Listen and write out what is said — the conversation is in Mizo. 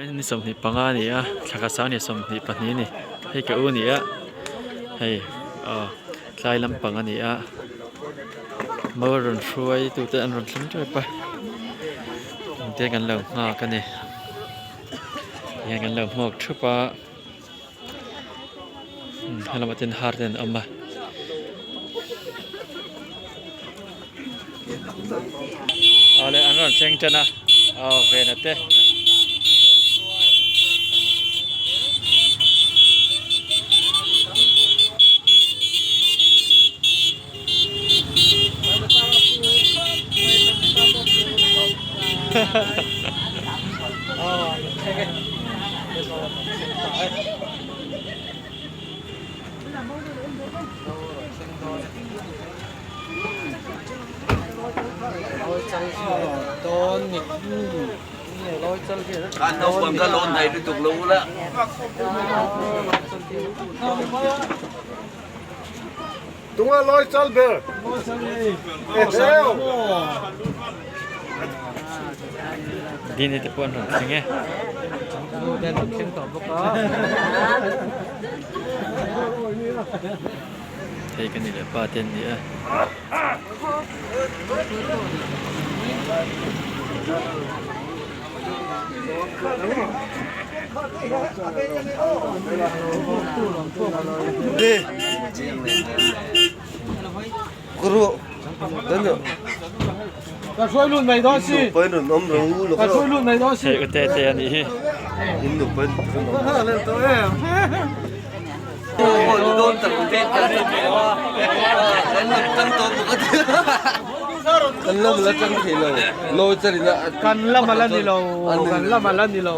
Ni 25 a ni a, thla khat sang ni 22 a ni, hei ka u a ni a, hei aw tlai lampang a ni a, mau a rawn hruai tute an rawn thleng tep a, engte kan lo nghak a ni, tihian kan lo hmuak thup a, helamah te har te an awm a. Awle an rawn thleng tan a aw vena te. Kan naupang ka lawn thei lutuk lo ula. Tunga lawi chal ber. Dini te pawh an rawn thleng e. Hei ka ni leh pa te an ni a. Hei u te te a nih hi. Kan lam ala ni lo, kan lam ala ni lo.